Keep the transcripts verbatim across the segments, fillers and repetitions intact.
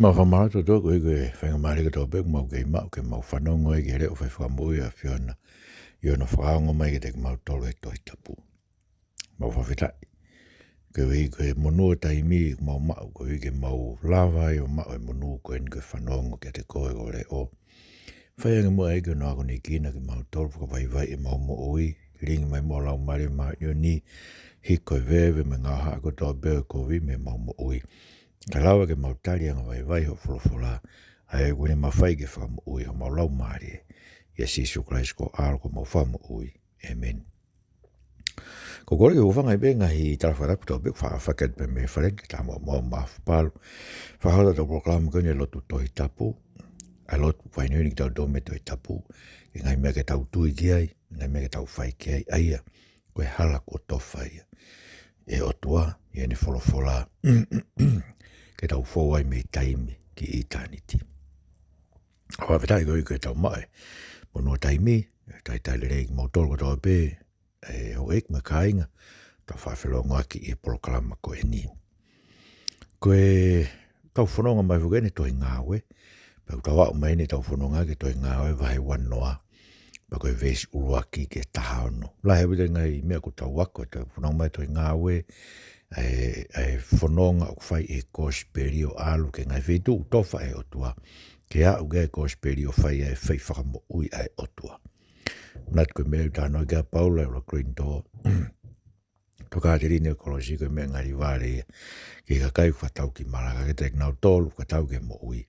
Mau fakamālō atu koeʻuhi ko e faingamālie kotoa pē ʻoku mau kei maʻu ke mau fanongo ai ki he leʻo fai fakamoʻui ʻa e ʻAfiona ʻi hono fakaongo mai kiate kimautolu ʻe he Tohi Tapu. Mau fakafetaʻi koeʻuhi ko e monū ʻo e taimi ʻoku mau maʻu koeʻuhi ke mau lava ai ʻo maʻu e monū ko eni ke fanongo kiate koe ko e leʻo. Fai ange muʻa ai ke hono akonekina kimautolu, fakavaivaiʻi ʻemau moʻui, lilingi mai ʻemau laumālie ʻi he māʻoniʻoni, hiko e veve mo e ngaahi haʻa kotoa pē ʻo e kovi mei heʻemau moʻui. Ka lava ke mau tali angavaivai hoʻo folofola, ʻa ia ʻoku ne mafai ke fakamoʻui homau laumālie. ʻIa Sīsū Kalaisi ko ho ʻAlo ko homau Fakamoʻui. ʻĒmeni. Ko e kole ke u hūfanga ʻi he ngaahi tala fakatapu kotoa pē ʻoku faʻa fakatapu pē mei he fale ni, ke tau muʻomuʻa ʻo mafapalu. Fakahoko atu ʻetau polokalama ko eni e lotu Tohi Tapu. ʻA e lotu ʻoku fakahinohino kitautolu mei he Tohi Tapu ki he ngaahi meʻa ke tau tui ki ai, ngaahi meʻa ke tau fai ki ai, ʻa ia ko e hala kuo tofa ia ʻe he ʻOtua ʻi heʻene folofola ke tau fou ai mei taimi ki ʻitāniti. Fakafetaʻi koeʻuhi ko ʻetau maʻu e monū ʻo e taimi, talitali lelei kimoutolu kotoa pē, ʻe houʻeiki mo e kāinga, tau faʻa felōngoaki ʻi he polokalama ko eni. Ko ʻetau fononga mai foki eni he Tohi Ngāue, pea ʻoku tau aʻu mai eni ʻetau fononga ki he Tohi Ngāue vahe uanoa, pea ko e veesi ʻuluaki ki he tahaono. Lahi ʻaupito e ngaahi meʻa ʻoku tau ako, ʻetau fononga mai he Tohi Ngāue, ʻa e, ʻa e fononga ʻoku fai ʻe he Kosipeli ʻo ʻalu ki he ngaahi feituʻu ʻoku tofa ʻe he ʻOtua, ke aʻu ki ai e Kosipeli ʻo fai ai e fai fakamoʻui ʻa e ʻOtua. Manatu ko e meʻa ʻoku talanoa ki ai ʻa Paula ʻi he ʻuluaki Kolinitō, Tokāteline ʻo e Kolosi, ko e meʻa ngali vale ia ki he kakai ʻoku fakatau ki Malaka, ka kiate kinautolu ʻoku fakatau ki he moʻui,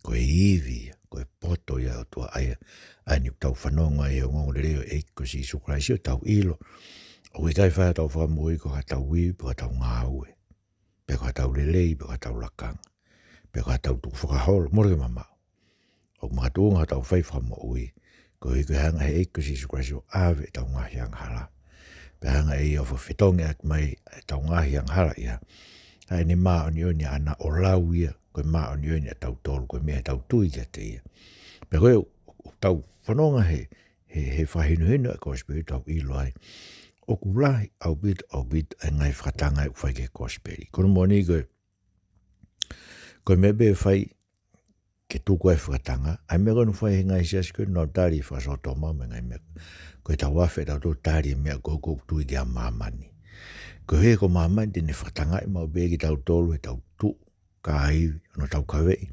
ko e ivi ia, ko e poto ia ʻo e ʻOtua ʻa ia, ʻa eni ʻoku tau fanongo ai he ongoongolelei ʻo e ʻEiki ko Sīsū Kalaisi, ʻo tau ʻilo ʻoku ʻikai fai hotau fakamoʻui ko haʻatau ivi pe ko haʻatau ngāue, pe ko haʻatau lelei pe ko haʻatau lakanga, pe ko haʻatau tukufakaholo, mole ke mamaʻo. ʻOku makatuʻunga hotau fai fakamoʻui koeʻuhi ko e hanga ʻe he ʻEiki ko Sīsū Kalaisi ʻo ʻave ʻetau ngaahi angahala, pea hanga ʻe ia ʻo fakafetongiʻaki mai ʻetau ngaahi angahala ia ʻa ʻene māʻoniʻoni ʻaʻana, ʻo lau ia ko e māʻoniʻoni ʻatautolu, ko e meʻa ʻetau tui kiate ia. Pea ko e ʻoku tau fononga he, he, he fakahinohino ʻa e Kosipeli, tau ʻilo ai ʻoku lahi ʻaupito, ʻaupito ʻa e ngaahi fakatanga ʻoku fai ki he Kosipeli. Ko hono moʻoni ko e, ko e meʻa pē ʻe fai ke tuku ai e fakatanga, ʻa e meʻa ko ē naʻe fai ʻe he ngaahi siasi ko ē, nau tali e fakasōtoma mo e ngaahi meʻa. Ko ʻetau afe ʻatautolu ʻo tali e meʻa ko ē ʻoku tui ki ai ʻa māmani. Koeʻuhi ko māmani te ne fakatangaʻi maʻu pē kitautolu heʻetau tuʻu, ka ai hono taukaveʻi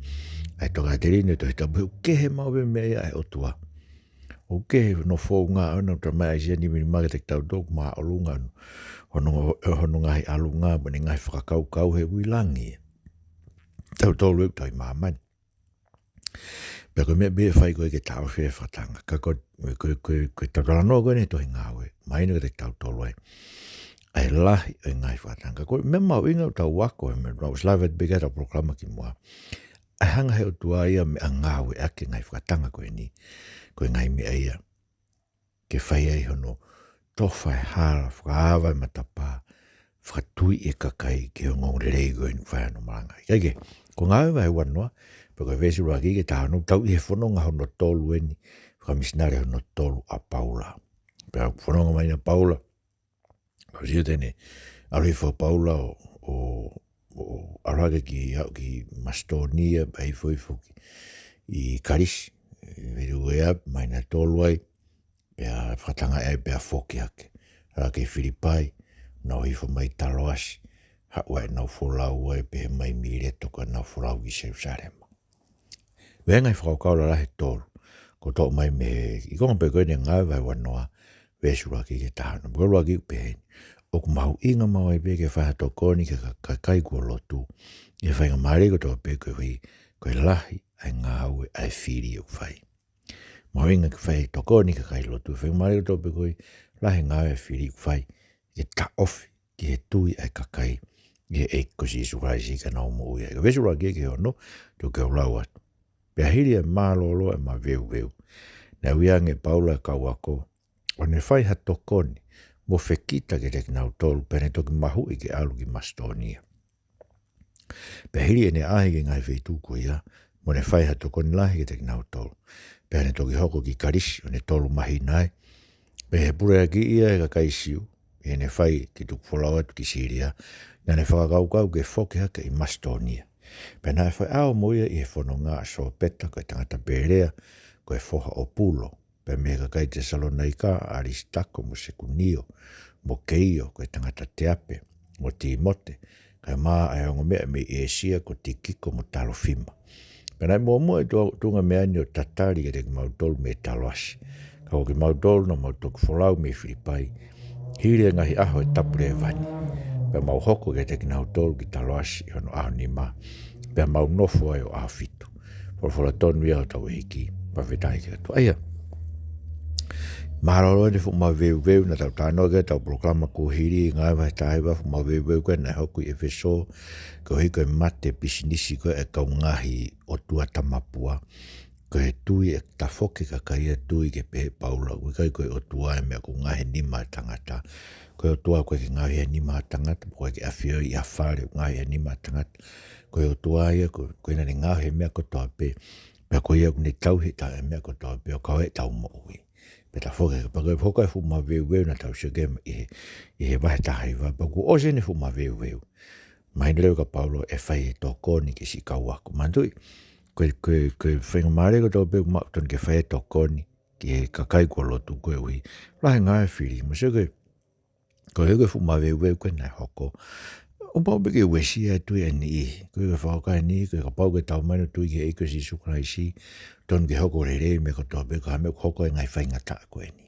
ʻa e tokāteline ʻo e Tohi Tapu, he ʻoku kehe maʻu pē meʻa ia ʻa e ʻOtua. ʻOku kehe hono founga ʻo ʻene tala mai ʻa e siasi ni mini maka te kitautolu, māʻolunga hono, hono, hono ngaahi ʻalunga mo ʻene ngaahi fakakaukau, he ʻoku ʻi langi ia. Tautolu ʻoku tau ʻi māmani. Pea ko e meʻa pē ʻe fai ko ē ke taʻofi e fakatanga. Ka ko, ko, ko, ko ʻetau talanoa ko eni he Tohi Ngāue, mahino kiate kitautolu ai ʻa e lahi ʻo e ngaahi fakatanga. Ka ko e meʻa mahuʻinga ʻoku tau ako, he meʻa naʻe ʻosi lave atu pē ki ai ʻetau polokalama kimuʻa, ʻa e hanga ʻe he ʻOtua ia ʻo meʻangāueʻaki e ngaahi fakatanga ko eni, ko e ngaahi meʻa ia ke fai ai hono tofa e hala, fakaava e matapā, fakatuiʻi e kakai ki he ongoongolelei ko eni ʻoku fai ai hono malangaʻi. Kae kehe, ko Ngāue vahe uanoa, pea ko e veesi ʻuluaki ki he tahaono, tau ʻi he fononga hono tolu eni, fakamisinale hono tolu ʻa Paula. Pea fononga mai ʻa Paula, ʻo sio te ne ʻalu hifo ʻa Paula ʻo, ʻo, ʻo ʻalu hake ki, aʻu ki Masitōnia, pea hifo hifo ki, ʻi Kalisi, ʻi he ue ʻa, mai na tolu ai, pea fakatangaʻi ai pea foki hake. ʻAlu hake ki Filipai, nau hifo mai Taloasi, haʻu ai ʻenau folau ai, pea hē mai Mileto ka nau folau ki Selusalema. Ko e ngaahi fakakaukau lalahi ʻe tolu ʻoku toʻo mai mei he, ʻi he konga pē ko eni Ngāue vahe uanoa, veesi ʻuluaki ki he tahaono. Ko e ʻuluaki ʻoku pehē ni: ʻOku mahuʻinga maʻu ai pē ke fai ha tokoni ki he ka-, kakai kuo lotu ʻi he faingamālie kotoa pē koeʻuhi ko e lahi ʻa e ngāue ʻa e fili ʻoku fai. Mahuʻinga ke fai tokoni ki he kakai lotu ʻi he faingamālie kotoa pē koeʻuhi lahi e ngāue ʻa e fili ʻoku fai ke taʻofi ki he tui ʻa e kakai ʻi he ʻEiki ko Sīsū Kalaisi ka nau moʻui ai. Ko e veesi ʻuluaki ki he ono, te u kiʻi lau atu. Pea hili e mālōlō ʻa e maveuveu, naʻe ui ange ʻe Paula e kau ako, ʻo ne fai ha tokoni mo fekita kiate kinautolu, pea ne toki mahuʻi ke ʻalu ki Masitōnia. Pea hili ʻene ʻaʻahi ki he ngaahi feituʻu ko ia, mo ne fai ha tokoni lahi kiate kinautolu, pea ne toki hoko ki Kalisi, ʻo ne tolu māhina ai. Pea ʻi he puleakiʻi ia ʻe he kakai Siu, ʻi heʻene fai ki tuku folau atu ki Sīlia, naʻa ne fakakaukau ke foki hake ʻi Masitōnia. Pea naʻe foʻi ʻao mo ia ʻi he fononga ʻa Sopeta, ko e tangata Pelea, ko e foha ʻo Pulo. Pea mei he kakai Tesalonaika, ʻa ʻAlisitako mo Sekunio, mo Keio, ko e tangata Teape, mo Timote, kae ʻumaʻā ʻa e ongo meʻa mei ʻĒsia, ko Tikiko mo Talofima. Pea naʻe muʻomuʻa ʻi tuʻa-, tuʻunga meʻa ni ʻo tatali kiate kimautolu mei Taloasi. Ka ko kimautolu naʻa mau toki folau mei Filipai, hili e ngaahi ʻaho ʻo e tapu lēvani. Pea mau hoko kiate kinautolu ki Taloasi ʻi hono ʻaho nima. Pea mau nofo ai ʻo ʻaho fitu. Folofola tonu ia ʻa hotau ʻEiki, fakafetaʻi ki he ʻOtua. ʻA ia, mālōlō eni e fuʻu maveuveu naʻa tau talanoa ki ai ʻetau polokalama kuo hili, ngaahi vahe taha hiva, fuʻu maveuveu ko ē naʻe hoko ʻi ʻEfesō, koeʻuhi ko e mate pisinisi ko ē ʻa e kau ngaahi ʻotua tamapua. Ko e tui ʻe tafoki e kakai ia ʻo tui ke pehē ʻe Paula, ʻoku ʻikai ko e ʻOtua e meʻa ʻoku ngaohi ʻe he nima ʻo e tangata. Ko e ʻOtua ʻoku ʻikai ke ngaohi ʻe he nima ʻo e tangata, ʻoku ʻikai ke ʻafioʻi ʻi ha fale ʻoku ngaohi ʻe he nima ʻo e tangata. Ko e ʻOtua ia ko, ko ena ne ngaohi e meʻa kotoa pē. Pea ko ia ʻoku ne tauhi ʻetau, e meʻa kotoa pē ʻo kau ai ʻetau moʻui. Pea tafoki, pea ko e hoko e fuʻu maveuveu naʻa tau sio ki ai ʻi he, ʻi he vahe taha hiva, pea kuo ʻosi eni e fuʻu maveuveu. Mahino leva kia Paula ʻe fai e tokoni ki he siʻi kau ako. Manatuʻi, ko e, ko e, ko e faingamālie kotoa pē ʻoku maʻu, totonu ke fai e tokoni ki he kakai kuo lotu koeʻuhi. Lahi e ngaahi fili, mo sio ki he, koeʻuhi ko e fuʻu maveuveu ko ē naʻe hoko. ʻOku pau pē ke uesia e tui ʻa e niʻihi. Koeʻuhi ko e fakaʻoka ʻa e niʻihi, ko e kapau ʻoku ke talamai hoʻo tui ki he ʻEiki ko Sīsū Kalaisi, totonu ke hoko lelei e meʻa kotoa pē, ko e hā e meʻa ʻoku hoko ai e ngaahi faingataʻa ko eni.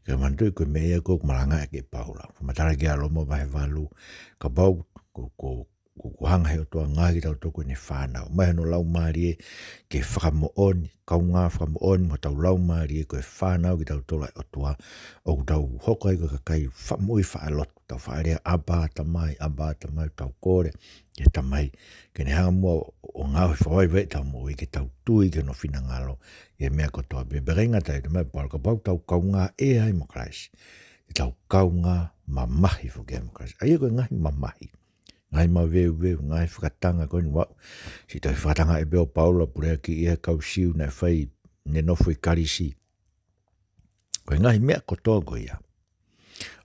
Ka manatuʻi ko e meʻa ia ko ē ʻoku malanga ʻaki ʻe Paula. Fakamatala ki ai ʻa Loma vahe valu. Kapau ko, ko, ko, ko e hanga ʻe he ʻOtua ʻo ngaohi kitautolu ko ʻene fānau. ʻOmai hono Laumālie ke fakamoʻoni, kaungā fakamoʻoni mo hotau laumālie ko e fānau kitautolu ʻa e ʻOtua. ʻOku tau hoko ai ko e kakai faʻa moʻui faʻa lotu. Tau faʻa lea, "Aba Tamai, Aba Tamai," tau kole ki he Tamai ke ne hanga muʻa ʻo, ʻo ngaohi fakavaivai ʻetau moʻui, ke tau tui ki hono finangalo ʻi he meʻa kotoa pē. Pea ʻikai ngata ai, talamai ʻe Paula, kapau te tau kaungā ʻea ai mo Kalaisi, te tau kaungā mamahi foki ai mo Kalaisi. ʻA ia ko e ngaahi mamahi, ngaahi maveuveu, ngaahi fakatanga ko eni ʻoku, siʻi toe fakatanga ʻe pē ʻo Paula, puleʻi ia ʻe he kau Siu naʻe fai, ne nofo ʻi Kalisi. Ko e ngaahi meʻa kotoa ko ia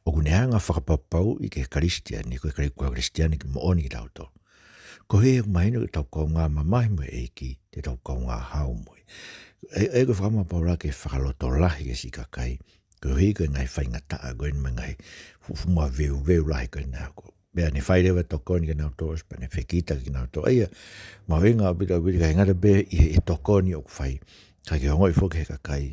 ʻoku ne hanga ʻo fakapapauʻi ki he Kalisitiane, ko e Kali-, ko e Kalisitiane ke moʻoni kitautolu. Koeʻuhi ʻoku mahino ko ʻetau kaungā mamahi mo e ʻEiki, te tau kaungā hau mo ia. ʻE, ʻe ko e fakamā ʻa Paula ke fakalotolahi ki he siʻi kakai, koeʻuhi ko e ngaahi faingataʻa ko eni mo e ngaahi fuʻu, fuʻu maveuveu lahi ko eni naʻe hoko. Pea ne fai leva e tokoni kia nautolu, pea ne fekita kia nautolu. ʻA ia, mahuʻinga ʻaupito, ʻaupito, ʻikai ngata pē ʻi he, he tokoni ʻoku fai, ka ke ongoʻi foki ʻe he kakai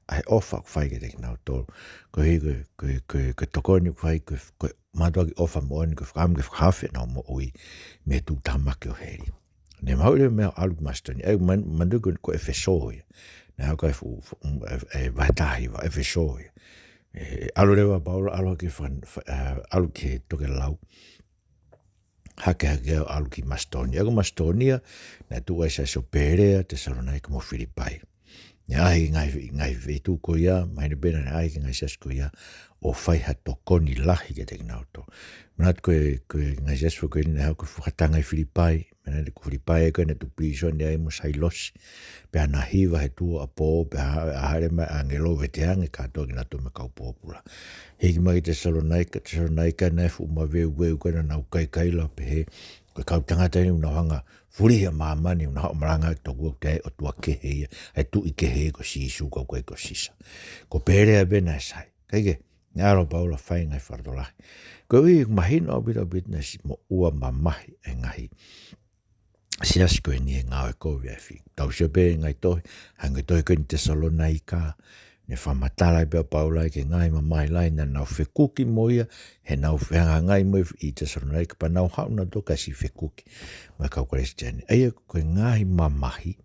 ʻa e ʻofa ʻoku fai kiate kinautolu. Koeʻuhi ko e, ko e, ko e, ko e tokoni ʻoku fai, ko e, ko e mātuʻaki ʻofa moʻoni, ko e fakaʻamu ke fakahaofi ʻenau moʻui mei he tuʻutāmaki ʻo heli. Ne mahuʻi leva e meʻa ʻo ʻalu ki Masitoni. ʻA ia, man-, manatuʻi ko, ko ʻEfesō ia. Naʻe hoko ai e fuʻu, fuʻu, e, e vahe taha hiva, ʻEfesō ia. ʻE, ʻalu leva ʻa Paula, ʻalu hake fan-, fa-, ʻa, ʻalu ki he tokelau. Hake hake ʻo ʻalu ki Masitoni. ʻA ia ko Masitoni ia, naʻe tuʻu ai e siasi ʻo Pelea, Tesalonaika mo Filipai. Naʻe ʻaʻahi ki he ngaahi fe-, ngaahi feituʻu ko ia, mahino pē naʻa ne ʻaʻahi ki he ngaahi siasi ko ia, ʻo fai ha tokoni lahi kiate kinautolu. Manatu ko e, ko e ngaahi siasi ko eni naʻe hoko ʻo fakatanga ʻi Filipai, manatu ko Filipai ko ē naʻe tuʻu pilīsone ai mo Sailosi. Pea na hiva he tuʻu ʻapō, pea ha-, ʻalu mai e ʻāngelo ʻo vete ange kātoa kinautolu mo e kau pōpula. Hiki mai ki Tesalonaika, Tesalonaika naʻe fuʻu maveuveu ko ē naʻa nau kaikaila ʻo pehē, ko e kau tangata eni ʻoku nau hanga ʻo fulihi ʻa māmani, ʻoku nau haʻu ʻo malanga ʻaki tokua ʻoku ʻi ai e ʻOtua kehe ia, ʻa e tuʻi kehe ko Sīsū, ʻoku ʻikai ko Sisa. Ko Pelea pē naʻe sai. Kae kehe, naʻe ʻalu ʻa Paula ʻo fai e ngaahi fakalotolahi. Koeʻuhi ʻoku mahino ʻaupito, ʻaupito naʻe siʻi moʻua mamahi e ngaahi siasi ko eni he ngāue kovi ʻa e fili. Tau sio pē ki he ngaahi tohi, hangē ko e tohi ko eni Tesalonaika, ne fakamatala ai pē ʻa Paula ki he ngaahi mamahi lahi naʻa nau fekuki mo ia, heʻenau fehangahangai mo ia ʻi Tesalonaika, pea nau haʻu nautolu ʻo siʻi fekuki mo e kau Kalisitiane. ʻA ia ko e ngaahi mamahi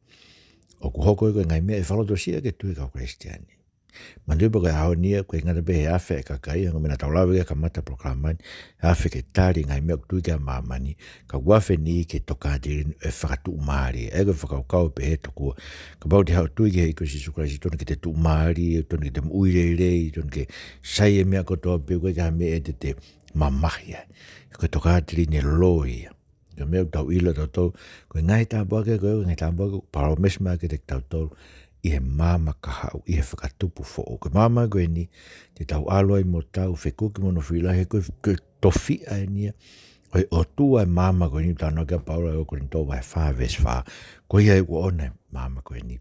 ʻoku hoko ia ko e ngaahi meʻa ʻe fakalotosia ki he tui ʻa e kau Kalisitiane. Manatuʻi pē ko e ʻaho ni ia, ʻoku ʻikai ngata pē he afe e kakai, hangē ko e meʻa naʻa tau lave ki ai he kamata e polokalama ni, he afe ke tali e ngaahi meʻa ʻoku tui ki ai ʻa māmani, ka ʻoku afe e niʻihi ki he tokāteline ʻo e fakatuʻumālie. ʻA ia ko e fakakaukau pē ʻe he tokua, kapau te ke haʻu ʻo tui ki he ʻEiki ko Sīsū Kalaisi, totonu ke te tuʻumālie, totonu ke te moʻui lelei, totonu ke sai e meʻa kotoa pē, ʻoku ʻikai ha meʻa ʻe te, te mamahi ai. Ko e tokāteline loi ia. Ko e meʻa ʻoku tau ʻilo ʻe tautolu, ko e ngaahi tāpuaki ko ē, ko e ngaahi tāpuaki ʻoku palōmesi mai kiate kitautolu ʻi he maama kahaʻu, ʻi he fakatupu foʻou. Ko e maama ko eni, te tau ʻalu ai mo tau fekuki mo hono fili lahi, ko e, ko e tofiʻa eni ia Ko e ʻOtua e maama ko eni, talanoa ki ai ʻa Paula ʻi he Kolinitō vahe fā veesi fā. Ko ia ʻoku ʻoʻona e maama ko eni.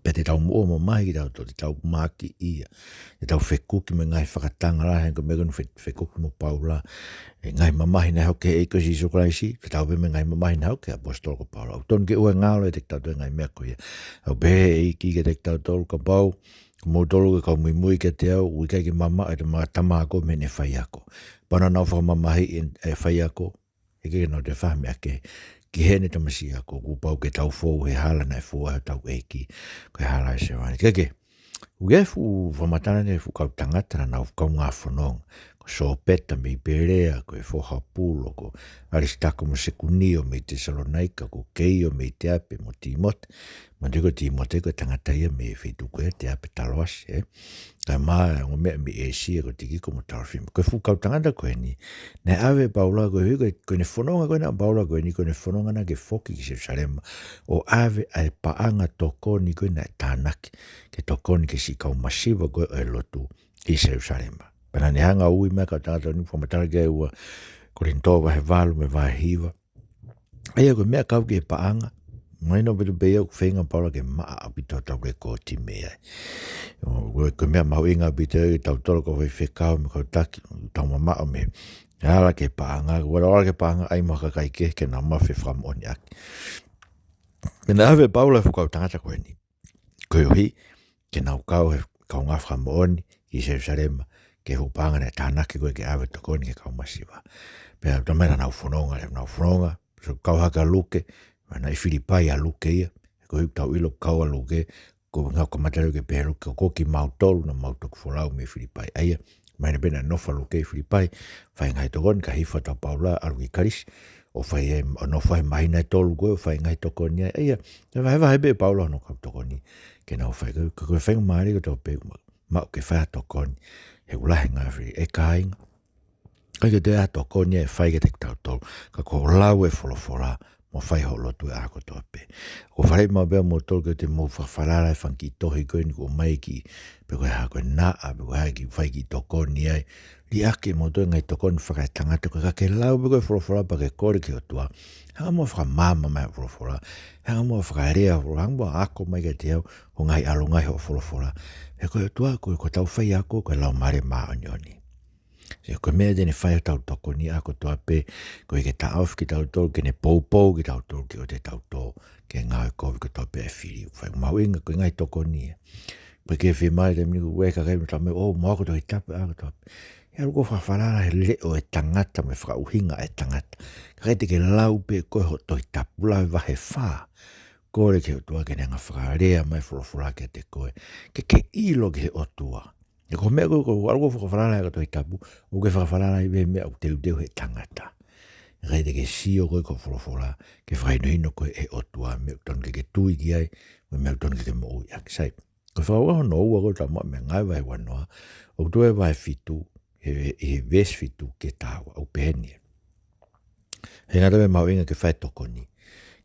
Pea te tau moʻua mamahi kitautolu, te tau makiʻia, te tau fekuki mo e ngaahi fakatanga lahi, ko e meʻa ko eni fe-, fekuki mo Paula, e ngaahi mamahi naʻe hoko ʻe he ʻEiki ko Sīsū Kalaisi, te tau pehē mo e ngaahi mamahi naʻe hoko ʻe he ʻaposetolo ko Paula. ʻOku tonu ke ʻoua ʻe ngalo ʻiate kitautolu e ngaahi meʻa ko ia. ʻOku pehē ʻe he ʻEiki kiate kitautolu, kapau ko moutolu ko e kau muimui kiate au, ʻoku ʻikai ke mamaʻo ʻete ma-, tama ako mei heʻene faiako. Pea naʻa nau fakamamahiʻi e, e faiako, ʻikai ke nau toe fai ha meʻa kehe ki heʻene tamasiʻi ako, kuo pau ke tau fou he hala naʻe fou ai hotau ʻEiki, ko e hala ʻo e sevāniti. Kae kehe, ʻoku ʻi ai e fuʻu fakamatala ʻi he fuʻu kau tangata naʻa nau kaungā fononga. Ko Sōpeta mei Pelea, ko e foha ʻo Pulo, ko ʻAlisitako mo Sekunio mei Tesalonaika, ko Keio mei Teape mo Tīmote. Manatuʻi ko Tīmote ko e tangata ia mei he feituʻu ko ia Teape Taloasi, ē. Kae ʻumaʻā e ongo meʻa mei ʻĒsia ko Tikiko mo Talofima. Ko e fuʻu kau tangata ko eni, naʻe ʻave ʻe Paula ko e, ko e, ko ʻene fononga ko ena ʻa Paula ko eni, ko ʻene fononga naʻa ke foki ki Selusalema ʻo ʻave ʻa e paʻanga tokoni ko ē naʻe tānaki ke tokoni ki he siʻi kau masiva ko ē ʻo e lotu ʻi Selusalema. Pea naʻa ne hanga ʻo ui mai e kau tangata ni, fakamatala ki ai ʻe ua Kolinitō vahe valu mo e vahe hiva. ʻA ia ko e meʻa kau ki he paʻanga, mahino ʻaupito pē ia ʻoku feinga ʻa Paula ke maʻa ʻaupito hotau lekooti mei ai. ʻO, ko e, ko e meʻa mahuʻinga ʻaupito ia kiate kitautolu kau faifekau mo e kau taki, tau mamaʻo mei he ala ki he paʻanga, ʻoua ʻe ala ki he paʻanga ʻai mo ha kakai kehe ke nau maʻu e fefakamoʻoniʻaki. Pea naʻe ʻave ʻe Paula e fuʻu kau tangata ko eni, koeʻuhi ke nau kau he kaungā fakamoʻoni ʻi Selusalema ki he fuʻu paʻanga naʻe tānaki ko ē ke ʻave ʻo tokoni ki he kau masiva. Pea talamai naʻa nau fononga, naʻa nau fononga, so kau hake ʻa Luke, naʻe ʻi Filipai ʻa Luke ia, koeʻuhi ʻoku tau ʻilo ʻoku kau ʻa Luke, ko e ʻuhinga ʻoku kamata leva ke pehē ʻe Luke, ko kimautolu naʻa mau toki folau mei Filipai. ʻA ia, mahino pē naʻe nofo ʻa Luke ʻi Filipai, fai e ngaahi tokoni, ka hifo atu ʻa Paula ʻo ʻalu ki Kalisi, ʻo fai e, ʻo nofo he māhina ʻe tolu ko ē, ʻo fai e ngaahi tokoni ai. ʻA ia, naʻe vahevahe pē ʻe Paula hono kau tokoni ke nau fai. Ko, ko, ko e faingamālie kotoa pē ʻoku ma-, maʻu ke fai ha tokoni, he ʻoku lahi e ngaahi fili. ʻE kāinga, ʻikai ke toe ʻi ai ha tokoni ia ʻe fai kiate kitautolu, ka ko hoʻo lau e folofola, mo fai hoʻo lotu he ʻaho kotoa pē. ʻOku ou faleʻi maʻu pē ʻa moutolu ke ʻoua te mou fakafalala he fanga kiʻi tohi ko eni kuo ʻomai ki, pe ko e hā, ko e naʻa, pe ko e hā, ke fai e kiʻi tokoni ai. Liʻaki ʻe moutolu e ngaahi tokoni fakaetangata ko ē, ka ke lau pē ko ē e folofola pea ke kole ki he ʻOtua. Hanga muʻa ʻo fakamaama mai hoʻo folofola. Hanga muʻa ʻo fakalea hoʻo folofola. Hanga muʻa ʻo ako mai kiate au hoʻo ngaahi ʻalunga ʻi hoʻo folofola. He ko e ʻOtua, ko, ko hotau faiako, ko e Laumālie Māʻoniʻoni. Sio, ko e meʻa te ne fai hotau tokoni ʻaho kotoa pē, koeʻuhi ke taʻofi kitautolu, ke ne poupou kitautolu, ke ʻoua te tau tō ki he ngāue kovi kotoa pē ʻa e fili. Fai mahuʻinga ko e ngaahi tokoni ia. Pea ke fiemaʻu e taimi ni ko ē ʻe he kakai mo tau meʻa, ʻo, mou ako Tohi Tapu ʻaho kotoa pē. ʻE ʻalu koe ʻo fakafalala he leʻo ʻo e tangata mo e fakaʻuhinga ʻa e tangata. Ka ʻikai te ke lau pē ʻe koe hoʻo Tohi Tapu, lau e vahe fā. Kole ki he ʻOtua ke ne hanga ʻo fakalea mai e folofola kiate koe, ke ke ʻilo ki he ʻOtua. He ko e meʻa ko ē, ko e ʻalu koe ʻo fakafalala he ako Tohi Tapu, ʻoku ke fakafalala ai pē he meʻa ʻoku teuteu he tangata. ʻIkai te ke sio koe ki hoʻo folofola ke fakahinohino koe ʻe he ʻOtua e meʻa ʻoku tonu ke ke tui ki ai, mo e meʻa ʻoku tonu ke ke moʻui ʻaki. Sai, ko e fakakaukau hono ua ko ē ʻoku tau maʻu mei he Ngāue vahe uanoa, ʻoku tuʻu he vahe fitu, he, he veesi fitu ki he taha ua, ʻoku pehē ni. He ngata pē he mahuʻinga ke fai e tokoni,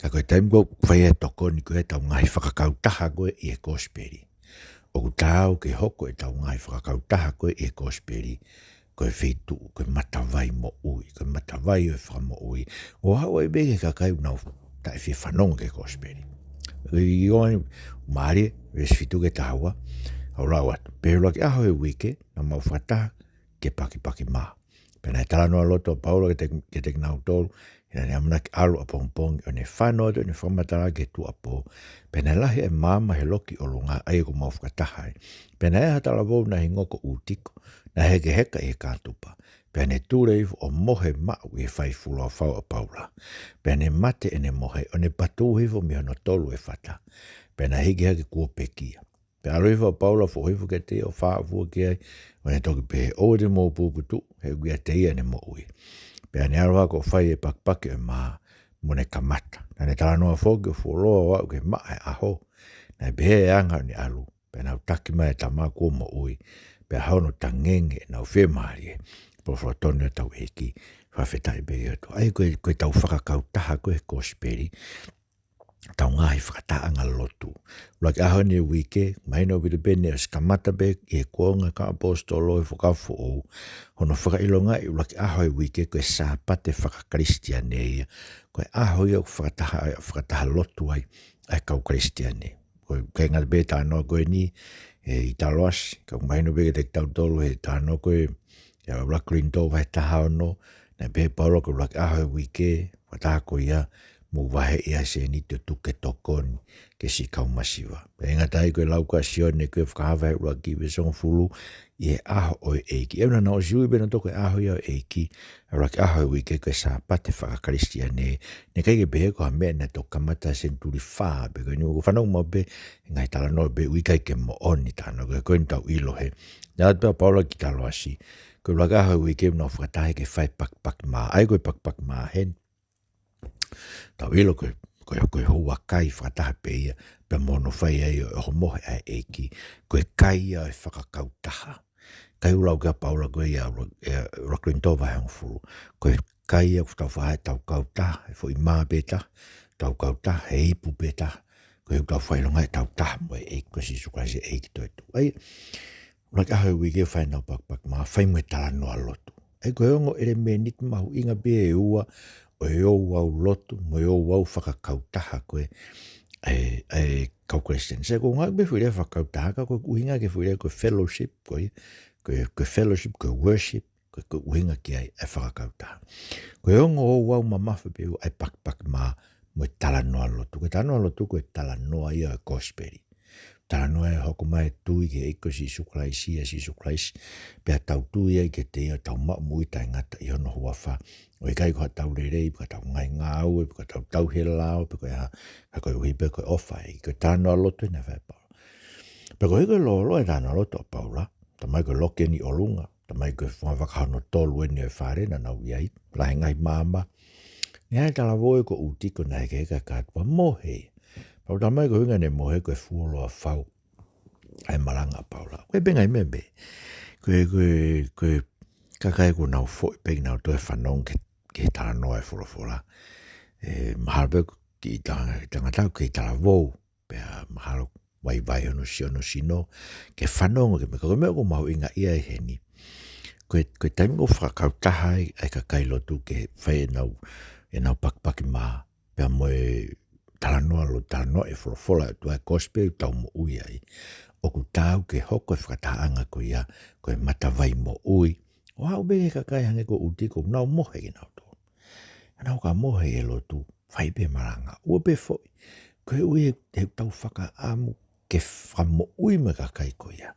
ka ko e taimi ko ē ʻoku fai ai e tokoni ko ē ʻetau ngaahi fakakautaha ko ē ʻi he kosipeli, ʻoku taau ke hoko ʻetau ngaahi fakakautaha ko ē ʻi he kosipeli ko e feituʻu, ko e matavai moʻui, ko e matavai ʻo e fakamoʻui, ʻo aʻu ai pē ki he kakai ʻoku nau taʻe fie fanongo ki he kosipeli. ʻI he ʻaho ni, mālie, veesi fitu ki he taha ua, ʻoku lau atu: Pea ʻi he ʻuluaki ʻaho ʻo e uike, naʻa mau fakataha ke pakipaki mā. Pea naʻe talanoa loto ʻa Paula kiate, kiate kinautolu, he naʻa ne ʻamanaki ʻalu ʻapongipongi, ʻo ne fano atu ʻo ne fakamatala ki he tuʻuapō. Pea naʻe lahi ʻa e maama he loki ʻolunga, ʻa ia kuo mau fakataha ai. Pea naʻe ʻi ai ha talavou naʻe hingoa ko ʻUtiko, naʻe hekeheka ʻi he kātupa. Pea ne tule hifo ʻo mohe maʻu ʻi he fai fuloa fau ʻa Paula. Pea ne mate ʻene mohe, ʻo ne patū hifo mei hono tolu e fata. Pea naʻe hiki hake kuo pekia. Pea ʻalu hifo ʻa Paula ʻo foʻi hifo kiate ia ʻo fāʻofua ki ai, ʻo ne toki pehē, ʻOua te mou puputuʻu, he ʻoku ʻiate ia ʻene moʻui. Pea ne ʻalu hake ʻo fai e pakipaki ʻo e mā, mo ne kamata. Naʻa ne talanoa foki ʻo fuoloa ʻo aʻu ki he maʻa e ʻaho. Naʻe pehē e anga ʻo ʻene ʻalu, pea nau taki mai e tama kuo moʻui, pea hono tangenge ʻenau fiemālie. Pea folofola tonu ʻa hotau ʻEiki, fakafetaʻi pē ki he ʻOtua. ʻA ia ko e, ko ʻetau fakakautaha ko ē he kosipeli, ʻetau ngaahi fakatahaʻanga lotu. ʻUluaki ʻaho ʻo e uike, mahino ʻaupito pē ne ʻosi kamata pē ʻi he kuonga ʻa e kau ʻaposetolo ʻi he Fuakava Foʻou hono fakaʻilongaʻi ʻuluaki ʻaho ʻo e uike ko e Sāpate fakakalisitiane ia. Ko e ʻaho ia ʻoku fakataha, fakataha lotu ai ʻa e kau Kalisitiane. Ko e, ʻikai ngata pē talanoa ko eni ʻi Taloasi, ka ʻoku mahino pē kiate kitautolu he talanoa ko ē ʻi he ʻuluaki Kolinitō vahe taha ono, naʻe pehē ʻe Paula ko e ʻuluaki ʻaho ʻo e uike, fakataha ko ia, mou vaheʻi ʻa e sēniti ʻo tuku ke tokoni ki he siʻi kau masiva. Pea ʻikai ngata ai, ko e lau ʻa Sione ko e Fuakava ʻuluaki veesi hongofulu, ʻi he ʻaho ʻo e ʻEiki. ʻE, naʻa nau ʻosi ui pē nautolu ko e ʻaho ia ʻo e ʻEiki, ʻa e ʻuluaki ʻaho ʻo e uike ko e Sāpate fakakalisitiane. Naʻe ʻikai ke pehē ko ha meʻa naʻe toki kamata senituli fā, pe ko eni ʻoku fanongo maʻu pē he ngaahi talanoa pē ʻoku ʻikai ke moʻoni talanoa, ko e, ko eni ʻoku tau ʻilo he. Naʻe ʻalu atu pē ʻa Paula ki Taloasi, ko e ʻuluaki ʻaho ʻo e uike ʻoku nau fakataha ke fai e pakipaki mā. ʻA ia ko e pakipaki mā heni, tau ʻilo ko e, ko e, ko e houa kai fakataha pē ia, pea mo hono fai ai ʻo e ʻohomohe ʻa e ʻEiki, ko e kai ia ʻo e fakakautaha. Kai ʻoku lau ki ai ʻa Paula ko ia, ʻuluaki, ʻuluaki Kolinitō vahe hongofulu. Ko e kai ia ʻoku tau fai ai ʻetau kautaha, he foʻi mā pē taha, ʻetau kautaha, he ipu pē taha, ko e ʻoku tau fakaʻilongaʻi ʻetau taha mo e ʻEiki ko Sīsū Kalaisi, ʻEiki toetuʻu. ʻA ia, ʻuluaki ʻaho ʻo e uike fai ʻenau pakipaki mā, fai mo e talanoa lotu. ʻA ia ko e ongo ʻelemēniti mahuʻinga pē ʻe ua ʻo e ouau lotu mo e ouau fakakautaha ko ē ʻa e, ʻa e kau Kalisitiane. Sai, ʻoku ngāueʻaki pē foʻi lea fakakautaha, ka ko e ʻuhinga ki he foʻi lea ko e fellowship, ko e, ko e, ko e fellowship, ko e worship, ko e, ko e ʻuhinga ki ai ʻa e fakakautaha. Ko e ongo ouau mamafa pē ʻa e pakipaki mā mo e talanoa lotu. Ko e talanoa lotu ko e talanoa ia ʻo e kosipeli. Talanoa ʻo e hoko mai e tui ki he ʻEiki ko Sīsū Kalaisi, ʻia Sīsū Kalaisi, pea tau tui ai kiate ia, tau maʻu moʻui taʻengata ʻi hono huafa. ʻOku ʻikai ko haʻatau lelei, pe ko ʻetau ngaahi ngāue, pe ko ʻetau tauhi e lao, pe ko e hā, ka koeʻuhi pē ko e ʻofa ʻa e ʻEiki. Ko e talanoa lotu eni naʻe fai ʻe Paula. Pea koeʻuhi ko e lōloa e talanoa lotu ʻa Paula, talamai ko e loki eni ʻi ʻolunga, talamai ko e fungavaka hono tolu eni ʻo e fale naʻa nau ʻi ai, lahi e ngaahi maama. Naʻe ʻi ai e talavou ko ʻUtiko naʻe hekeheka he kātoa, mohe. Pea talamai ko e ʻuhinga ne mohe ko e fuoloa fau ʻa e malanga ʻa Paula. Ko e pē ngaahi meʻa pē. Ko e, ko e, ko e kakai ʻoku nau foʻi pē ke nau toe fanongo ki he, ki he talanoa ʻa e folofola. ʻE, mahalo pē ko e kiʻi tanga-, tangata, kiʻi talavou, pea mahalo vaivai hono si-, hono sino, ke fanongo ki he meʻa, ko e meʻa ʻoku mahuʻinga ia ʻi heni. Ko e, ko e taimi ʻoku fakakautaha ai ʻa e kakai lotu ke fai ʻenau, ʻenau pakipaki mā, pea mo e talanoa lo-, talanoa e folofola ʻa e ʻOtua, e kosipeli ʻoku tau moʻui ai. ʻOku taau ke hoko e fakatahaʻanga ko ia ko e matavai moʻui. ʻO aʻu pē ki he kakai hangē ko ʻUtiko, nau mohe kinautolu. Naʻa nau ka mohe he lotu, fai pē malanga, ua pē foʻi. Koeʻuhi he, he ʻoku tau fakaʻamu ke fakamoʻui mai e kakai ko ia.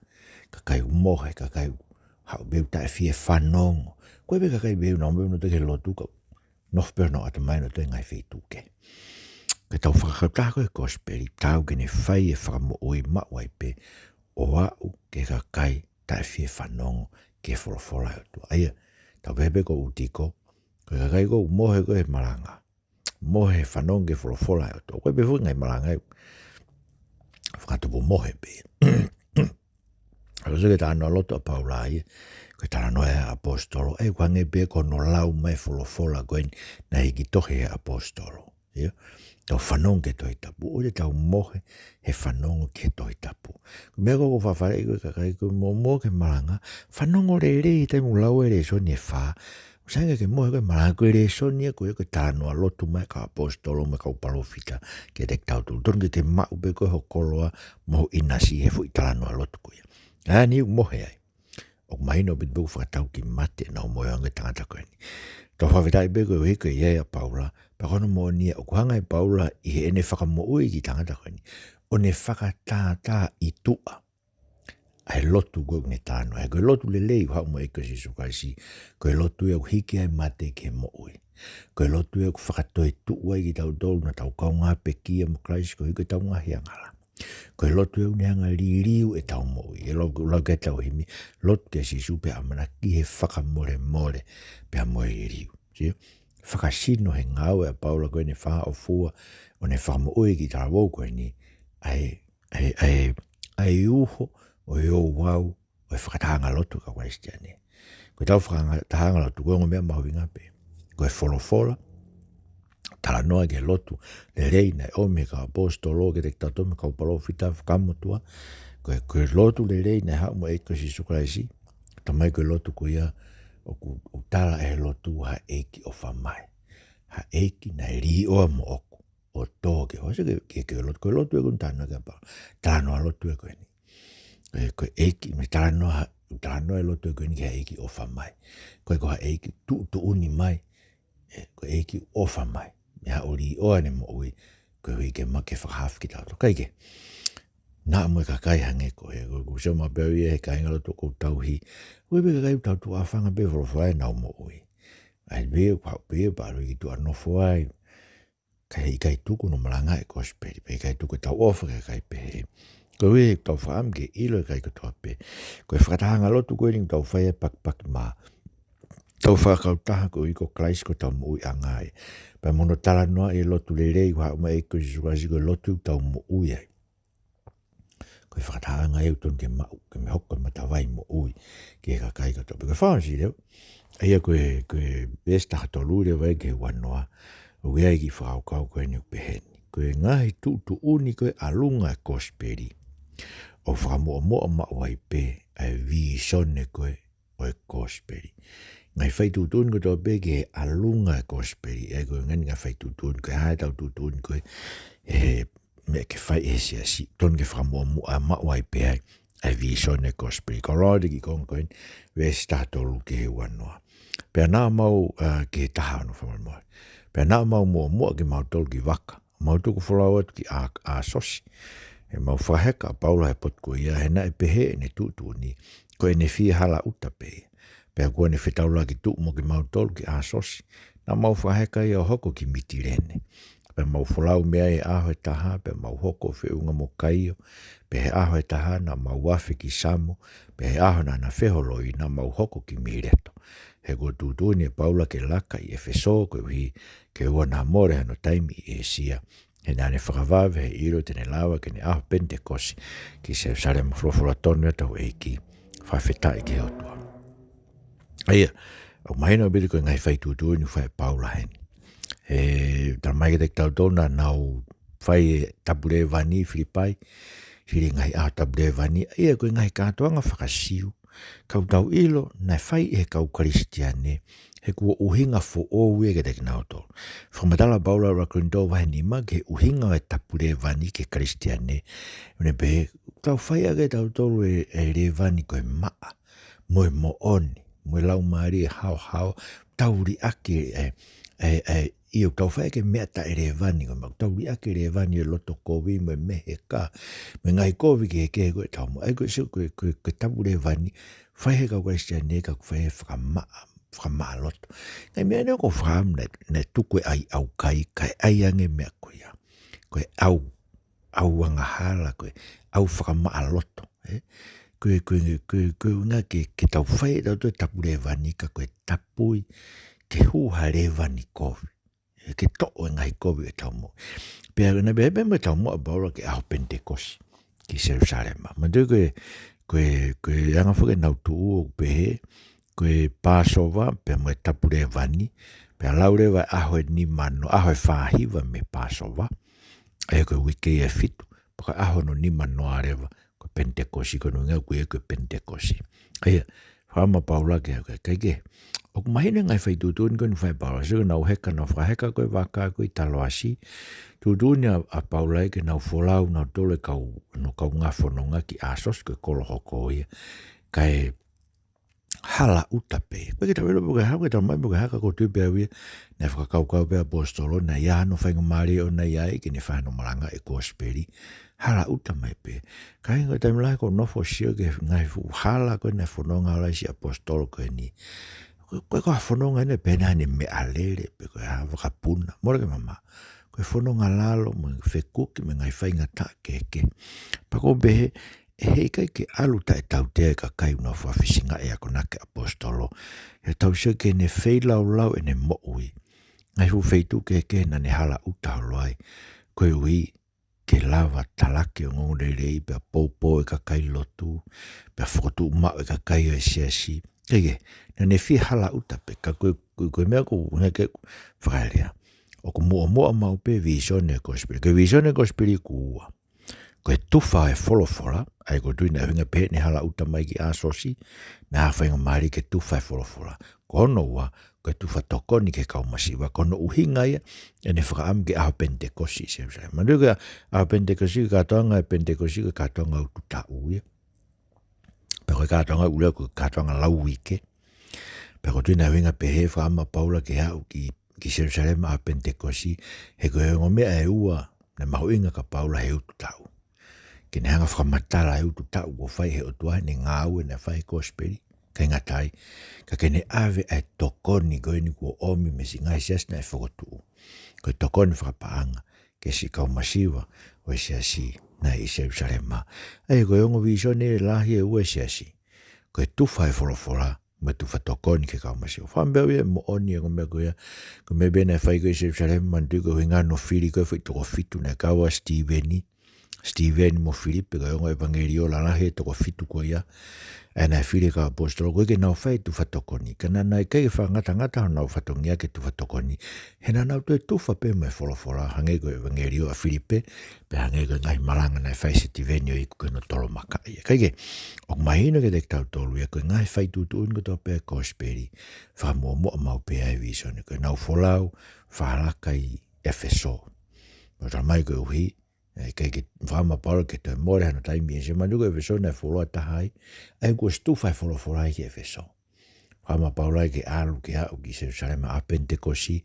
Kakai ʻoku mohe, kakai ʻoku haʻu pē ʻo taʻe fie fanongo. Ko e pē kakai pē ʻoku nau mohe nautolu ki he lotu ka nofo pē honau ʻatamai nautolu ʻi he ngaahi feituʻu kehe. Ko ʻetau fakakautaha ko e kosipeli, taau ke ne fai e fakamoʻui maʻu ai pē ʻo aʻu ki he kakai taʻe fie fanongo ki he folofola ʻa e ʻOtua. ʻA ia, tau pehē pē ko ʻUtiko, ko e kakai ʻoku mohe ko ē he malanga, mohe he fanongo ki he folofola ʻa e ʻOtua. Ko e pē foki e ngaahi malanga ʻoku fakatupu mohe pē. ʻA ia ko e talanoa lotu ʻa Paula ia, ko e talanoa ʻa e ʻaposetolo, ʻa ia ʻoku hangē pē ko hono lau mai e folofola ko eni naʻe hiki tohi ʻe he ʻaposetolo. ʻIo, tau fanongo ki he Tohi Tapu, ʻoua te tau mohe he fanongo ki he Tohi Tapu. Ko e meʻa ko ē ʻoku fafale ʻi he kakai ko ē ʻoku mohe ki he malanga, fanongo lelei he taimi ʻoku lau ai e lēsoni ʻe fā. ʻOku sai ange ke mohe ki he malanga, ko e lēsoni ia ko ē ko e talanoa lotu mai ʻa e kau ʻaposetolo mo e kau palōfita kiate kitautolu. Totonu ke ke maʻu pē ko ē ho koloa mo ho ʻinasi he foʻi talanoa lotu ko ia. ʻA ia ʻoku mohe ai. ʻOku mahino ʻaupito pē ʻoku fakatau ki mate ʻenau mohe ʻa e ongo tangata ko eni. Tau fakafetaʻi pē koeʻuhi ko e ʻi ai ʻa Paula, pea ko hono moʻoni ia ʻoku hanga ʻe Paula ʻi heʻene fakamoʻui e kiʻi tangata ko eni ʻo ne fakatātā ʻi tuʻa ʻa e lotu ko ē ʻoku ne talanoa. He ko e lotu lelei ʻoku haʻu mei he ʻEiki ko Sīsū Kalaisi, ko e lotu ia ʻoku hiki ai e mate ki he moʻui. Ko e lotu ia ʻoku fakatoetuʻu ai kitautolu naʻa tau kaungā pekia mo Kalaisi koeʻuhi ko ʻetau ngaahi angahala. Ko e lotu ia ʻoku ne hanga ʻo liliu ʻetau moʻui. ʻE lau, lau ki ai ʻetau himi, lotu kia Sīsū pea ʻamanaki ki he fakamolemole pea mo e liliu. Sio? Fakasino he ngāue ʻa Paula ko eni ʻo fakaʻofoua, ʻo ne fakamoʻui e kiʻi talavou ko eni, ʻa e, ʻa e, ʻa e, ʻa e uho ʻo e ouau ʻo e fakatahaʻanga lotu ʻa e kau Kalisitiane. Ko ʻetau fakatahaʻanga lotu, ko e ongo meʻa mahuʻinga pē. Ko e folofola, talanoa ki he lotu lelei naʻe ʻomi ʻe he kau ʻaposetolo kiate kitautolu mo e kau palōfita fakamotuʻa. Ko e, ko e lotu lelei naʻe haʻu mei he ʻEiki ko Sīsū Kalaisi. Talamai ko e lotu ko ia ʻoku, ʻoku tala ʻe he lotu ha ʻEiki ʻofa mai. Ha ʻEiki naʻe līʻoa moʻoku ʻo tō ke, ʻosi ke, ke, ke lotu, ko e lotu ē ʻoku ne talanoa ki ai ʻa Paula. Talanoa lotu ē ko eni. Ko e, ko e ʻEiki, mo e talanoa, talanoa e lotu ē ko eni ki ha ʻEiki ʻofa mai. Ko e, ko ha ʻEiki tuʻutuʻuni mai. ʻE, ko e ʻEiki ʻofa mai. Mei ha ʻoli ʻoa ne moʻui, koeʻuhi ke ma ke fakahaofi kitautolu. Kae kehe, naʻa mo e kakai hangē ko ē, ko, ko sio ma pea ia he kāinga lotu ʻoku tau hī. Ko e pē kakai ʻoku tau tuʻa fanga pē folofola ʻenau moʻui. ʻAi pē, ʻoku haʻu pē, pea ʻalu ki tuʻa nofo ai. Kae ʻikai tuku hono malangaʻi e kosipeli, pea ʻikai tuku ʻetau ʻofa ki he kakai pehē. Koeʻuhi ʻoku tau fakaʻamu ke ʻilo e kakai kotoa pē. Ko e fakatahaʻanga lotu ko eni ʻoku tau fai ʻa e pakipaki mā. Tau fakakautaha koeʻuhi ko Kalaisi ko hotau moʻuiʻanga ia. Pea mo hono talanoaʻi e lotu lelei ʻoku haʻu mei he ʻEiki ko Sīsū Kalaisi ko e lotu ʻoku tau moʻui ai. Ko e fakatahaʻanga ia ʻoku totonu ke maʻu, ke ne hoko ko e matavai moʻui ki he kakai kotoa pē. Ko e fakaʻosi leva, ʻa ia ko e, ko e veesi taha tolu leva ia ki he ua noa, ʻoku ʻi ai e kiʻi fakakaukau ko eni ʻoku pehē ni. Ko e ngaahi tuʻutuʻuni ko e ʻalunga e kosipeli, ʻoku fakamuʻomuʻa maʻu ai pē ʻa e vīsone ko ē ʻo e kosipeli. Ngaahi fai tuʻutuʻuni kotoa pē ki he ʻalunga e kosipeli, ʻa ia ko e ngaahi, ngaahi fai tuʻutuʻuni ko ē, ʻa ʻetau tuʻutuʻuni ko ē, he meʻa ke fai ʻe he siasi, totonu ke fakamuʻomuʻa maʻu ai pē ai ʻa e vīsone e kosipeli. Ko e loa ki he konga ko eni, veesi taha tolu ki he ua noa. Pea naʻa mau, ʻa, ki he taha ono, fakamolemole. Pea naʻa mau muʻomuʻa kimautolu ki Vaka, mau tuku folau atu ki ʻA-, ʻAsosi. He mau fakaheka ʻa Paula he potu ko ia, he naʻe pehē ʻene tuʻutuʻuni, ko ʻene fie hala ʻuta pē ia. Pea kuo ne fetaulaki tuʻu mo kimautolu ki ʻAsosi. Naʻa mau fakaheka ia ʻo hoko ki Mitilene. Pea mau folau mei ai he ʻaho ʻe taha, pea mau hoko ʻo feʻunga mo Kaio. Pea he ʻaho ʻe taha naʻa mau afe ki Samo. Pea he ʻaho naʻa na feholoi naʻa mau hoko ki Mileto. He kuo tuʻutuʻuni ʻe Paula ke laka ʻi ʻEfesō koeʻuhi ke ʻoua naʻa mole hono taimi ʻi ʻĒsia. He naʻa ne fakavave he ʻilo te ne lava ki heʻene ʻaho Penitekosi ki Selūsalema. Folofola tonu ia ʻa hotau ʻEiki. Fakafetaʻi ki he ʻOtua. ʻA ia, ʻoku mahino ʻaupito ko e ngaahi fai tuʻutuʻuni ʻoku fai ʻe Paula heni. He talamai kiate kitautolu naʻa nau fai e Tapu Lēvani ʻi Filipai, hili e ngaahi ʻaho Tapu Lēvani, ʻa ia ko e ngaahi kātoanga faka-Siu, ka ʻoku tau ʻilo naʻe fai ʻe he kau Kalisitiane, he kuo ʻuhinga foʻou ia kiate kinautolu. Fakamatala ʻa Paula ʻi he ʻuluaki Kolinitō vahe nima ki he ʻuhinga ʻo e Tapu Lēvani ki he Kalisitiane, ʻo ne pehē, tau fai ʻaki ʻe tautolu e, e lēvani ko e maʻa, mo e moʻoni, mo e laumālie haohaoa, tau liʻaki e, e, e, ʻio, tau fai ʻaki e meʻa taʻelēvani, ko e maʻa, tau liʻaki e lēvani ʻo e loto kovi, mo e meheka, mo e ngaahi kovi kehekehe ko ē ʻetau moʻui. ʻA ia ko e sio, ko e, ko e, ko e Tapu Lēvani, fai ʻe he kau Kalisitiane ka ʻoku fai ʻe he fakamaʻa, fakamaʻa loto. Ngaahi meʻa ni ʻoku ou fakaʻamu naʻe, naʻe tuku ʻe he ʻaukai, kae ʻai ange e meʻa ko ia. Ko e ʻau, ʻau angahala ko ē, ʻau fakamaʻa loto, ē? Ko e, ko e, ko e, ko e ʻuhinga ke, ke tau fai ʻe tautolu e Tapu Lēvani ka ko e tapui, ke hū ha lēvani kovi. Ē, ke toʻo e ngaahi kovi ʻo ʻetau moʻui. Pea naʻe pehē pē mo ʻetau moʻui ʻa Paula ki he ʻaho Penitekosi, ki Selūsalema. Manatuʻi ko e, ko e, ko e anga foki ʻenau tuʻu ʻoku pehē, ko e Pāsova, pea mo e Tapu Lēvani, pea lau leva e ʻaho ʻe nima noa, ʻaho ʻe fā hiva mei Pāsova, ʻa ia ko e uike ʻe fitu, pea ko e ʻaho hono nima noa leva, ko e Penitekosi, ko hono ʻuhinga ko ia ko e Penitekosi. ʻA ia, fakaʻamu ʻa Paula ke, ke, ke, ke. ʻOku mahino e ngaahi fai tuʻutuʻuni ko eni ʻoku fai ʻe Paula, sio ki heʻenau heka, nau fakaheka ko ē Vaka ko ē ʻi Taloasi. Tuʻutuʻuni ʻa, ʻa Paula ia ke nau folau nautolu e kau, hono kaungā fononga ki ʻAsosi ko e kolo hoko ia. Kae hala ʻuta pē. Ko e ke tau ʻilo pe ko e hā, ko e tau mai pe ko e hā ka ʻoku ou tui pē au ia, naʻe fakakaukau pē ʻa e ʻaposetolo, naʻe ʻi ai hano faingamālie ʻoʻona ia ai, ke ne fai hano malangaʻi e kosipeli. Hala ʻuta mai pē. Kāinga, ko e taimi lahi ʻoku ou nofo ʻo sio ki he ngaahi fuʻu hala ko ē naʻe fononga ai e siʻi ʻaposetolo ko eni. Ko e, ko e, ko e fononga eni pē naʻe meʻalele, pe ko e hā, vakapuna. Mole ke mamaʻo. Ko e fononga lalo, mo e fekuki, mo e ngaahi faingataʻa kehekehe. Pea ʻoku ou pehē, ʻe heʻikai ke ʻalu taʻetautea e kakai ʻoku nau fakafisingaʻi e akonaki ʻa e ʻaposetolo. He tau sio ki heʻene feilaulau ʻene moʻui. Ngaahi fuʻu feituʻu kehekehe naʻa ne hala ʻuta holo ai. Koeʻuhi ke lava talaki e ongoongolelei pea poupou e kakai lotu, pea fokotuʻu maʻu e kakai ʻo e siasi. Kae kehe, naʻa ne fie hala ʻuta pē, ka ko e, ko e, ko e meʻa ʻoku ou hanga ke fakaelea. ʻoku muʻomuʻa maʻu pē vīsone e kosipeli. Ko e vīsone e kosipeli ʻoku ua. Ko e tufa e folofola, ʻa ia ʻoku ou tui naʻe ʻuhinga pehē ʻene hala ʻuta mai ki ʻAsosi, naʻe faingamālie ke tufa e folofola. Ko hono ua, ko e tufa tokoni ki he kau masiva, ko hono ʻuhinga ia ʻene fakaʻamu ki he ʻaho Penitekosi ʻi Selusalema. Manatuʻi ko e ʻaho Penitekosi, ko e kātoanga e Penitekosi, ko e kātoanga utu taʻu ia. Pea ko e kātoanga ʻoku lea ko e kātoanga lau uike. Pea ʻoku ou tui naʻe ʻuhinga pehē fakaʻamu ʻa Paula ke aʻu ki, ki Selusalema ʻaho Penitekosi, he ko e ongo meʻa ʻe ua naʻe mahuʻinga kia Paula he utu taʻu. Ke ne hanga ʻo fakamatala e utu taʻu kuo fai he ʻOtua, ʻene ngāue naʻe fai he kosipeli, ʻikai ngata ai, ka ke ne ʻave ʻa e tokoni ko eni kuo ʻomi mei he siʻi ngaahi siasi naʻe fokotuʻu. Ko e tokoni fakapaʻanga ki he siʻi kau masiva ʻo e siasi naʻe ʻi Selusalema. ʻA ia ko e ongo vīsone lahi ʻe ua e siasi. Ko e tufa e folofola, mo e tufa tokoni ki he kau masiva. Fakaʻamu pē au ia ʻe moʻoni e ongo meʻa ko ia. Ko e meʻa pē naʻe fai ko ē ʻi Selusalema, manatuʻi ko e ʻuhinga hono fili ko ē foʻi toko fitu naʻe kau ai ʻa Sitīveni, Sitīveni mo Filipe, ko e ongo ʻevangeliō lalahi e toko fitu ko ia. ʻA ia naʻe fili e kau ʻaposetolo ko ē ke nau fai e tufa tokoni. Ka naʻe ʻikai ke fakangatangata honau fatongia ki he tufa tokoni. He naʻa nau toe tufa pē mo e folofola, hangē ko e ʻevangeliō ʻa Filipe, pea hangē ko e ngaahi malanga naʻe fai ʻe Sitīveni ʻo iku ki hono tolomakaʻi. Kae kehe, ʻoku mahino kiate kitautolu ia ko e ngaahi fai tuʻutuʻuni kotoa pē e kosipeli, fakamuʻomuʻa maʻu pē ʻa e vīsone, ko ʻenau folau, fakalaka ʻi ʻEfesō. Mo tala mai koeʻuhi, ʻe ʻikai ke fakaʻamu ʻa Paula ke toe mole hano taimi ʻi ʻEfesō, manatuʻi ko ʻEfesō naʻe fuoloa taha ai, ʻa ia kuo ʻosi tufa e folofola ai ki ʻEfesō. Fakaʻamu ʻa Paula ke ʻalu ke aʻu ki Selusalema ʻaho Penitekosi,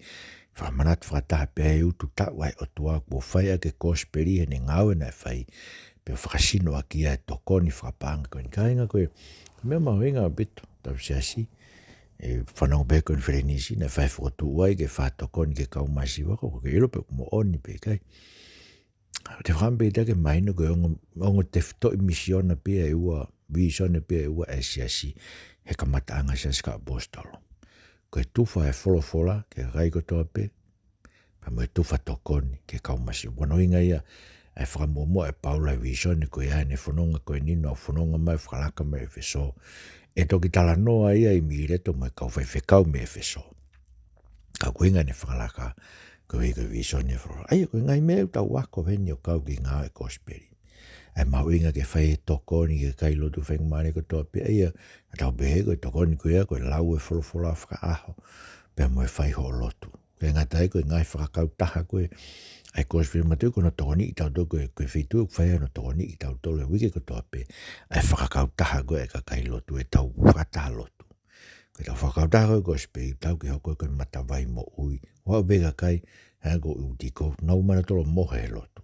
fakamanatu fakataha pē ʻa e utu taʻu ʻa e ʻOtua kuo fai ʻaki e kosipeli heʻene ngāue naʻe fai, pea fakasino ʻaki ia e tokoni fakapaʻanga ko eni. Kāinga, ko e meʻa mahuʻinga ʻaupito, tau siasi, ʻe fanongo pē he konifelenisi naʻe fai fokotuʻu ai ke fakatokoni ki he kau masiva, ko ʻoku ke ʻilo pē ʻoku moʻoni pē, ʻikai. Te fakaʻamu pē ʻe ʻikai ke mahino ko e ongo, ongo tefitoʻi misiona pē ʻe ua, vīsone pē ʻe ua ʻa e siasi he kamataʻanga siasi kau ʻaposetolo. Ko e tufa e folofola ki he kakai kotoa pē, pea mo e tufa tokoni ki he kau masiva. Ko hono ʻuhinga ia ʻa e fakamuʻomuʻa ʻe Paula e vīsone ko ia heʻene fononga ko eni naʻa nau fononga mai fakalaka mai ʻEfesō. ʻE toki talanoa ia ʻi Mileto mo e kau faifekau mei ʻEfesō. Ka ko e ʻuhinga ʻene fakalaka, koeʻuhi ko e vīsone e folofola. ʻA ia ko e ngaahi meʻa ʻoku tau ako heni ʻo kau ki he ngāue e kosipeli. ʻA e mahuʻinga ke fai e tokoni ki he kakai lotu faingamālie kotoa pē. ʻA ia, naʻa tau pehē ko e tokoni ko ia, ko e lau e folofola fakaʻaho, pea mo e fai hoʻo lotu. ʻIkai ngata ai, ko e ngaahi fakakautaha ko ē ʻa e kosipeli, manatuʻi ko hono tokoniʻi kitautolu, ko e, ko e feituʻu ʻoku fai ai hono tokoniʻi kitautolu he uike kotoa pē, ʻa e fakakautaha ko ē ʻa e kakai lotu, ʻetau fakataha lotu. Ko ʻetau fakakautaha ko ē e kosipeli, tau ke hoko ko e matavai moʻui. ʻO aʻu pē ki he kakai, hangē ko ʻIutiko, nau manatuʻi ʻoku mohe he lotu.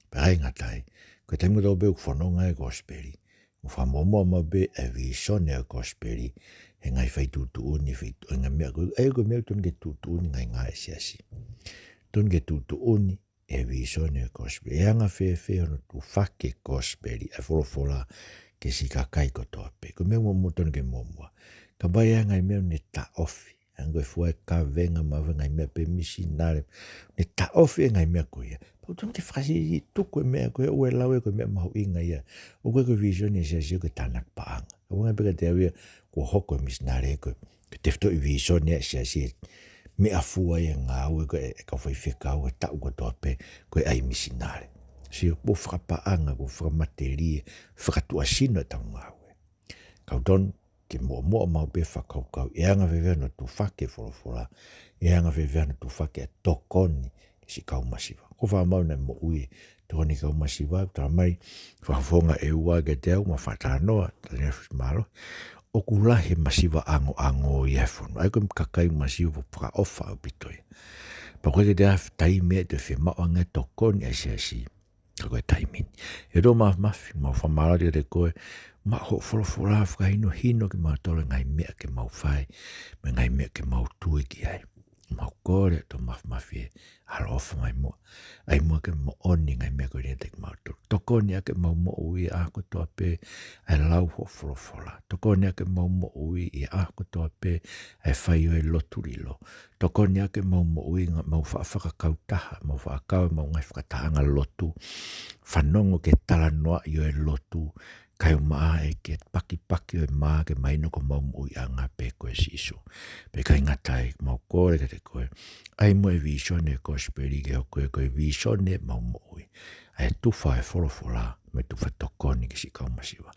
Pea ʻikai ngata ai, ko e taimi kotoa pē ʻoku fononga ai e kosipeli, ʻoku fakamuʻomuʻa maʻu pē e vīsone e kosipeli he ngaahi fai tuʻutuʻuni, fai tuʻu-, ngaahi meʻa ko ē, ʻa ia ko e meʻa totonu ke tuʻutuʻuni e ngaahi ngāue ʻa e siasi. Totonu ke tuʻutuʻuni e vīsone e kosipeli. ʻE anga fēfē hono tufaki e kosipeli, ʻa e folofola, ki he siʻi kakai kotoa pē? Ko e meʻa muʻomuʻa totonu ke muʻomuʻa. Kapau ʻe anga e meʻa ʻoku ne taʻofi, hangē ko e fua e kavenga mo e ngaahi meʻa pē misinale, ne taʻofi e ngaahi meʻa ko ia, pea ʻoku totonu ke fakasītuku e meʻa ko ia, ʻoua ʻe lau ia ko e meʻa mahuʻinga ia. ʻOku ʻikai ko e vīsone e siasi ia ko e tānaki paʻanga. ʻOku ʻikai pē ke te au ia kuo hoko e misinale ko e, ko e tefitoʻi vīsone ʻa e siasi, meʻafua ia e ngāue ko ē ʻa e kau faifekau he taʻu kotoa pē, ko e ʻai misinale. Sio, kuo fakapaʻanga, kuo fakamatelie, fakatuʻasino ʻetau ngāue. Ka ʻoku totonu ke muʻomuʻa maʻu pē e fakakaukau, ʻe anga fēfē hono tufaki e folofola, ʻe anga fēfē hono tufaki e tokoni ki he siʻi kau masiva. ʻOku ou faʻa maʻu naʻe moʻui e tokoni ki he kau masiva, tala mai, fakafofonga ʻe ua kiate au, ma faʻa talanoa, talanoa fusi mālohi, ʻoku lahi e masiva ʻangoʻango ʻi he fonua. ʻA ia ko e kakai masiva ʻoku fakaʻofa ʻaupito ia. Pea ʻoku ʻikai ke toe ʻi ai ha taimi ʻe toe fiemaʻu ange e tokoni ʻa e siasi, ka ko e taimi ni. ʻE tō Māfimafi, mau fakamālō atu kiate koe, maʻu hoʻo folofola fakahinohino kimautolu he ngaahi meʻa ke mau fai, mo e ngaahi meʻa ke mau tui ki ai. Mau kole ʻe tō Māfimafi ē, ʻaloʻofa mai muʻa. ʻAi muʻa ke moʻoni e ngaahi meʻa ko eni kiate kimautolu. Tokoni ʻaki ʻemau moʻui ʻi he ʻaho kotoa pē ʻa e lau hoʻo folofola. Tokoni ʻaki ʻemau moʻui ʻi he ʻaho kotoa pē ʻa e fai ʻo e lotu lilo. Tokoni ʻaki ʻemau moʻui, ngaahi, mau faʻa fakakautaha, mau faʻa kau ʻemau ngaahi fakatahaʻanga lotu, fanongo ki he talanoaʻi ʻo e lotu, Kae ʻumaʻā ʻEiki e pakipaki ʻo e mā ke mahino ko homau moʻuiʻanga pē ko e Sīsū. Pea ʻikai ngata ai, mau kole kiate koe, ʻai mo e vīsone e kosipeli ke hoko ia ko e vīsone ʻemau moʻui. ʻA e tufa e folofola, mo e tufa tokoni ki siʻi kau masiva.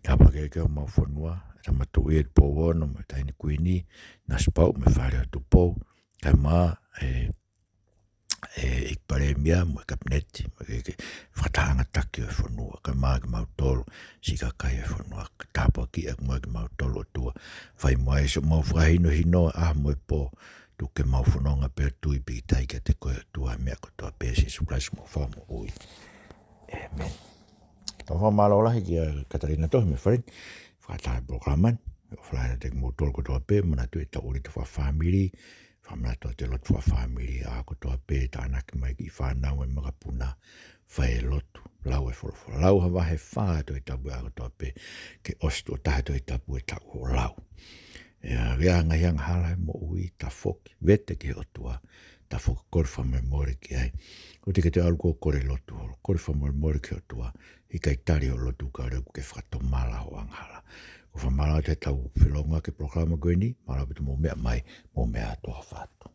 Tāpuakiʻi ʻEiki homau fonua, ʻa e Tama Tuʻi ʻi Tupou Ono, mo e Taʻahine Kuini, Nanasipauʻu mo e Fale ʻo Tupou, kae ʻumaʻā e, e ʻEiki Palēmia mo e Kapineti, mo e ke, ke fakatahaʻanga taki ʻo e fonua, kae ʻumaʻā kimautolu, siʻi kakai ʻo e fonua, tāpuakiʻi ʻaki muʻa kimautolu ʻOtua, fai muʻa e siʻomau fakahinohino, ʻaho mo e pō, tuku ke mau fononga pea tui pīkitai kiate koe ʻOtua he meʻa kotoa pē, Sīsū Kalaisi homau Fakamoʻui. ʻĒmeni. Tau fakamālō lahi kia Katalina Tohi mei Faleni, fakataha e polokalama ni, ʻofa lahi atu kiate kimoutolu kotoa pē, manatuʻi e tauʻolita fakafāmili, fakamanatu atu e lotu fakafāmili, ʻaho kotoa pē, tānaki mai kiʻi fānau mo e makapuna, fai e lotu, lau e folofola, lau ha vahe fā ʻo e Tohi Tapu ʻaho kotoa pē, ke ʻosi tuʻo taha e Tohi Tapu e taʻu ʻo lau. ʻE ʻi ai ha ngaahi angahala he moʻui, tafoki, vete ki he ʻOtua, tafoki kole fakamolemole ki ai. ʻOua te ke toe ʻalu ʻo kole lotu holo, kole fakamolemole ki he ʻOtua, ʻikai tali hoʻo lotu kae ʻoua ke fakatomala hoʻo angahala. ʻOku ou fakamālō atu he tau felongoaki e polokalama ko eni, mālō ʻaupito hoʻomou meʻa mai, mou meʻa ā, tuʻa ʻofa atu.